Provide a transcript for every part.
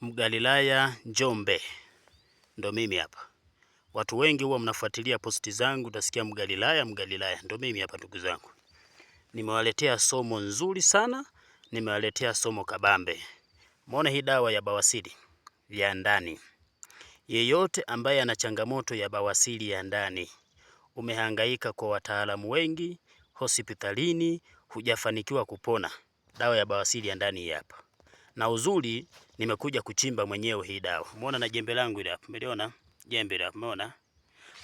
Mgalilaya Njombe, ndo mimi hapa. Watu wengi huwa mnafuatilia posti zangu, utasikia Mgalilaya, Mgalilaya, ndo mimi hapa ndugu zangu. Nimewaletea somo nzuri sana, nimewaletea somo kabambe. Muone hii dawa ya bawasiri ya ndani. Yeyote ambaye ana changamoto ya bawasiri ya ndani, umehangaika kwa wataalamu wengi hospitalini, hujafanikiwa kupona, dawa ya bawasiri ya ndani hii hapa. Na uzuri nimekuja kuchimba mwenyewe hii dawa. Umeona na jembe langu ile hapo. Umeliona? Jembe ile hapo, umeona?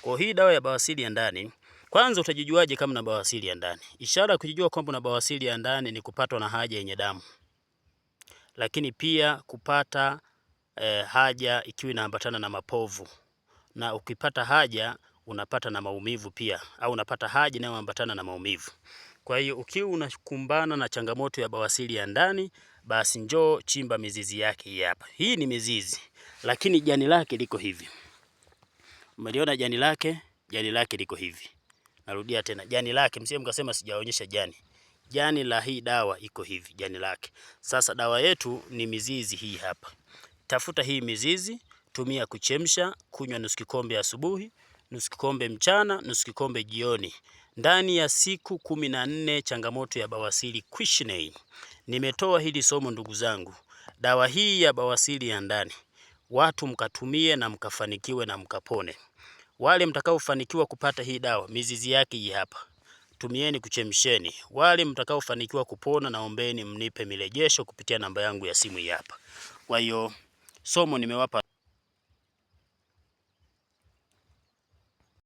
Kwa hii dawa ya bawasiri ya ndani, kwanza utajijuaje kama una bawasiri ya ndani? Ishara ya kujijua kwamba una bawasiri ya ndani ni kupatwa na haja yenye damu. Lakini pia kupata haja ikiwa inaambatana na mapovu. Na ukipata haja unapata na maumivu pia, au unapata haja inayoambatana na maumivu. Kwa hiyo ukiwa unakumbana na changamoto ya bawasiri ya ndani, basi njoo chimba mizizi yake hii hapa. Hii ni mizizi, lakini jani lake liko hivi. Umeliona jani lake? Jani lake liko hivi. Narudia tena, jani lake, msije mkasema sijaonyesha jani. Jani la hii dawa iko hivi, jani lake. Sasa dawa yetu ni mizizi hii hapa. Tafuta hii mizizi, tumia kuchemsha, kunywa nusu kikombe asubuhi, nusu kikombe mchana, nusu kikombe jioni. Ndani ya siku 14 changamoto ya bawasiri kwishinei. Nimetoa hili somo ndugu zangu. Dawa hii ya bawasiri ya ndani, watu mkatumie na mkafanikiwe na mkapone. Wale mtakaofanikiwa kupata hii dawa, mizizi yake hii hapa, tumieni kuchemsheni. Wale mtakaofanikiwa kupona, naombeni mnipe mirejesho kupitia namba yangu ya simu hii hapa. Kwa hiyo somo nimewapa.